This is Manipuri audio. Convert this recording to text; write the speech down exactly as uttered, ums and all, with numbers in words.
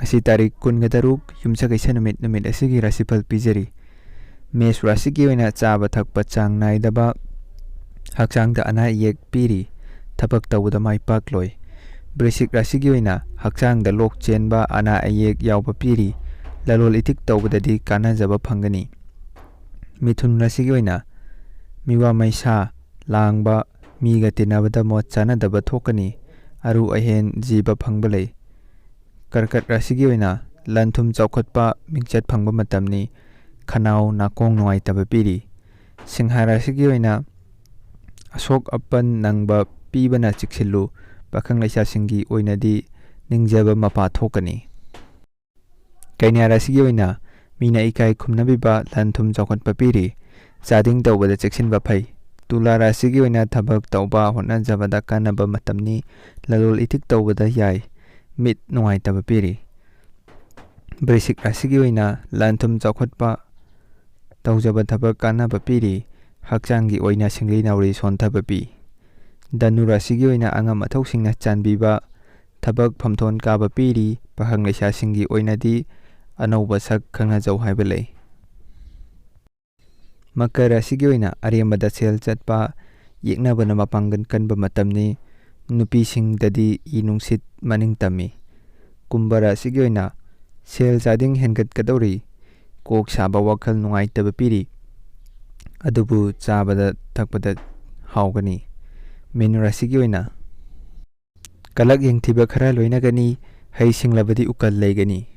ꯉꯁꯤ ꯇꯥꯔꯤꯛ ꯀꯨꯟꯒ ꯇꯔꯨꯛ, ꯌꯨꯝꯁꯀꯩꯁ ꯅꯨꯃꯤꯠ, ꯅꯨꯃꯤꯠ ꯑꯁꯤꯒꯤ ꯔꯥꯁꯤꯐꯜ ꯄꯤꯖꯔꯤ꯫ ꯃꯦꯁ ꯔꯥꯁꯤꯒꯤ ꯑꯣꯏꯅ ꯆꯥꯕ ꯊꯛꯄ ꯆꯥꯡ ꯅꯥꯏꯗꯕ, ꯍꯛꯆꯥꯡꯗ ꯑꯅꯥ ꯑꯌꯦꯛ ꯄꯤꯔꯤ, ꯊꯕꯛ ꯇꯧꯕꯗ ꯃꯥꯏ ꯄꯥꯛꯂꯣꯏ꯫ ꯕ꯭ꯔꯤꯁꯤꯛ ꯔꯥꯁꯤꯒꯤ ꯑꯣꯏꯅ ꯍꯛꯆꯥꯡꯗ ꯂꯣꯛ ꯆꯦꯟꯕ, ꯑꯅꯥ ꯑꯌꯦꯛ ꯌꯥꯎꯕ ꯄꯤꯔꯤ, ꯂꯂꯣꯟ ꯏꯇꯤꯛ ꯇꯧꯕꯗꯗꯤ ꯀꯥꯟꯅꯖꯕ ꯐꯪꯒꯅꯤ꯫ ꯃꯤꯊꯨꯟ ꯔꯥꯁꯤꯒꯤ ꯑꯣꯏꯅ ꯃꯤꯋꯥ ꯃꯩꯁꯥ ꯂꯥꯡꯕ, ꯃꯤꯒ ꯇꯤꯟꯅꯕꯗ ꯃꯣꯠ ꯆꯥꯅꯗꯕ ꯊꯣꯛꯀꯅꯤ, ꯑꯔꯨ ꯑꯍꯦꯟ ꯖꯤꯕ ꯐꯪꯕ ꯂꯩ꯫ ꯀꯔꯀꯠ ꯔꯥꯁꯤꯒꯤ ꯑꯣꯏꯅ ꯂꯟ ꯊꯨꯝ ꯆꯥꯎꯈꯠꯄ, ꯃꯤꯡꯆꯠ ꯐꯪꯕ ꯃꯇꯝꯅꯤ, ꯈꯅꯥꯎ ꯅꯥꯀꯣꯡ ꯅꯨꯡꯉꯥꯏꯇꯕ ꯄꯤꯔꯤ꯫ ꯁꯤꯡꯍ ꯔꯥꯁꯤꯒꯤ ꯑꯣꯏꯅ ꯑꯁꯣꯛ ꯑꯄꯟ ꯅꯪꯕ ꯄꯤꯕꯅ ꯆꯦꯛꯁꯤꯜꯂꯨ, ꯄꯥꯈꯪ ꯂꯩꯁꯥꯁꯤꯡꯒꯤ ꯑꯣꯏꯅꯗꯤ ꯅꯤꯡꯖꯕ ꯃꯄꯥ ꯊꯣꯛꯀꯅꯤ꯫ ꯀꯩꯅ꯭ꯌꯥ ꯔꯥꯁꯤꯒꯤ ꯑꯣꯏꯅ ꯃꯤꯅ ꯏꯀꯥꯏ ꯈꯨꯝꯅꯕꯤꯕ, ꯂꯟ ꯊꯨꯝ ꯆꯥꯎꯈꯠꯄ ꯄꯤꯔꯤ, ꯆꯥꯗꯤꯡ ꯇꯧꯕꯗ ꯆꯦꯛꯁꯤꯟꯕ ꯐꯩ꯫ ꯇꯨꯂꯥ ꯔꯥꯁꯤꯒꯤ ꯑꯣꯏꯅ ꯊꯕꯛ ꯇꯧꯕ ꯍꯣꯠꯅꯖꯕꯗ ꯀꯥꯟꯅꯕ ꯃꯇꯝꯅꯤ, ꯂꯂꯣꯟ ꯏꯇꯤꯛ ꯇꯧꯕꯗ ꯌꯥꯏ, ꯃꯤꯠ ꯅꯨꯡꯉꯥꯏꯇꯕ ꯄꯤꯔꯤ꯫ ꯕ꯭ꯔꯤꯁꯤꯛ ꯔꯥꯁꯤꯒꯤ ꯑꯣꯏꯅ ꯂꯟ ꯊꯨꯝ ꯆꯥꯎꯈꯠꯄ, ꯇꯧꯖꯕ ꯊꯕꯛ ꯀꯥꯟꯅꯕ ꯄꯤꯔꯤ, ꯍꯛꯆꯥꯡꯒꯤ ꯑꯣꯏꯅ ꯁꯤꯡꯂꯤ ꯅꯥꯎꯔꯤ ꯁꯣꯟꯊꯕ ꯄꯤ꯫ ꯙꯅꯨ ꯔꯥꯁꯤꯒꯤ ꯑꯣꯏꯅ ꯑꯉꯝ ꯑꯊꯧꯁꯤꯡꯅ ꯆꯥꯟꯕꯤꯕ, ꯊꯕꯛ ꯐꯝꯊꯣꯟ ꯀꯥꯕ ꯄꯤꯔꯤ, ꯄꯥꯈꯪ ꯂꯩꯁꯥꯁꯤꯡꯒꯤ ꯑꯣꯏꯅꯗꯤ ꯑꯅꯧꯕ ꯁꯛ ꯈꯪꯅꯖꯧ ꯍꯥꯏꯕ ꯂꯩ꯫ ꯃꯀꯔ ꯔꯥꯁꯤꯒꯤ ꯑꯣꯏꯅ ꯑꯔꯦꯝꯕꯗ ꯁꯦꯜ ꯆꯠꯄ, ꯌꯦꯛꯅꯕꯅ ꯃꯄꯥꯡꯒꯜ ꯀꯟꯕ ꯃꯇꯝꯅꯤ, ꯅꯨꯄꯤꯁꯤꯡꯗꯗꯤ ꯏ ꯅꯨꯡꯁꯤꯠ ꯃꯅꯤꯡ ꯇꯝꯃꯤ꯫ ꯀꯨꯝꯚ ꯔꯥꯁꯤꯒꯤ ꯑꯣꯏꯅ ꯁꯦꯜ ꯆꯥꯗꯤꯡ ꯍꯦꯟꯒꯠꯀꯗꯧꯔꯤ, ꯀꯣꯛ ꯁꯥꯕ ꯋꯥꯈꯜ ꯅꯨꯡꯉꯥꯏꯇꯕ ꯄꯤꯔꯤ, ꯑꯗꯨꯕꯨ ꯆꯥꯕꯗ ꯊꯛꯄꯗ ꯍꯥꯎꯒꯅꯤ꯫ ꯃꯤꯟ ꯔꯥꯁꯤꯒꯤ ꯑꯣꯏꯅ ꯀꯂꯛ ꯌꯦꯡꯊꯤꯕ ꯈꯔ ꯂꯣꯏꯅꯒꯅꯤ, ꯍꯩ ꯁꯤꯡꯂꯕꯗꯤ ꯎꯀꯜ ꯂꯩꯒꯅꯤ꯫